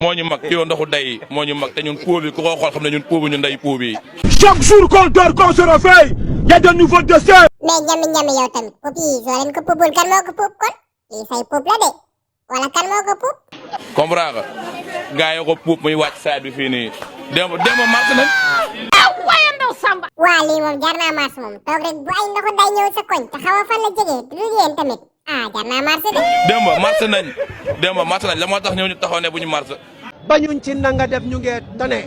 moo ñu mag yow ndoxu day moo ñu mag te ñun puub bi ku ko xool xam ne ñun puubu ñu ndey puub yi. Chaque jour qu'on dort, qu'on se réveille, y a de nouveaux décès. mais ñami yow tamit puub yi soo leen ko puubul kan moo ko puub kon lii say puub la de wala kan moo ko puub. comprends nga gaa yi ko puub muy wàcc saat bi fii nii démb màgg nañ. waaye ndaw Samba. waa lii moom jar naa mars moom toog rek bu ay ndoxu day ñëw sa koñ te xaw a fan la jógee du yéen tamit jar naa mars de. démb mars nañ la moo tax ñëw ñu taxaw ne bu ñu mars. bañuñ ci nanga def ñu ngi tane.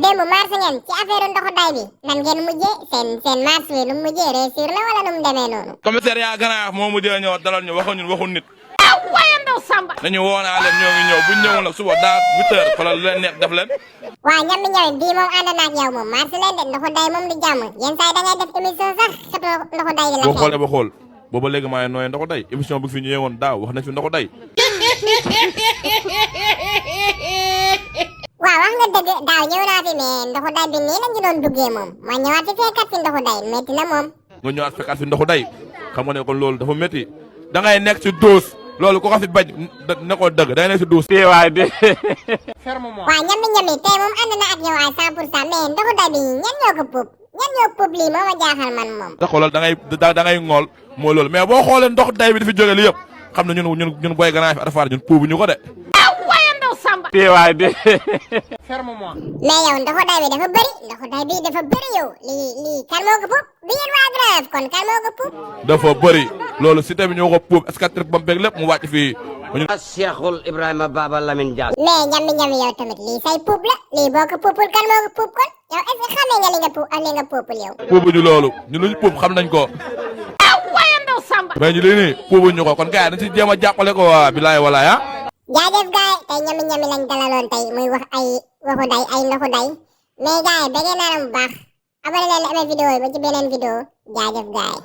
démb mars ngeen ci affaire ndoxu day bi nan ngeen mujjee seen mars bi nu mu mujjee réussir na wala nu mu demee noonu. commissariat Grand moo mujjee ñëw dalal ñu waxuñu waxu nit. waaye ndaw Samba. nañu woo naa leen ñoo ngi ñëw bu ñu ñëwul nag suba dans 8 heures xoolal lu leen neex def leen. waaw ñam ñëwee bii moom ànd naa ak yow moom mars leen de ndoxu day moom du jàmm yenn saa yi da ngay def émission sax xëtoo ndoxu day di la. boo xoolee ba xool booba léegi maa ngi nooyee ndoxu day émission bi fi ñëwee woon daaw wax nañ fi ndoxu day. waaw wax nga dëgg daaw ñëw naa fi mais ndoxu day bi nii lañ ci doon duggee moom ma ñëwaat fi fekkat fi ndoxu day métti na moom. nga ñëwaat fekkat fi ndoxu day xam nga ne kon loolu dafa métti da ngay nekk ci dóos loolu ku ko fi bañ ne ko dëgg da ngay nekk ci dóos. teewaay de. waaw ñami tey moom ànd na ak yow ay 100% mais ndoxu day bi ñan ñoo ko puub lii moo ma jaaxal man moom. da xoolal da ngay ngool moo loolu mais boo xoolee ndoxu day bi dafi jóge li yëpp xam ne ñun booy Grand Yoff Adama ñun puubu ñu ko de. teewaay de. mais yow ndoxu day bi dafa bëri yow lii kan moo ko puub du yéen waa Grand Yoff kon kan moo ko puub. dafa bëri loolu si tamit ñoo ko puub est-ce que trip ba mu beeg lépp mu wàcc fii. Cheikhul Ibrahima Baba Lamine Diallo. mais ñami yow tamit lii say puub la lii boo ko puubul kan moo ko puub kon yow est-ce que xamee nga li nga puub ak li nga puubul yow. puubu ñu loolu ñun lu ñu puub xam nañ ko. mais ñu lii nii puubu ñu ko kon gars yi dañ si jéem a jàppale ko waa bilaay walaay jaajëf gaay tey ñami lañ dalaloon tey muy wax ay waxu day ay ndoxu day mais gaay bëgg naa la bu baax abonné leen amee vidéo yi ba ci beneen vidéo jaajëf gaay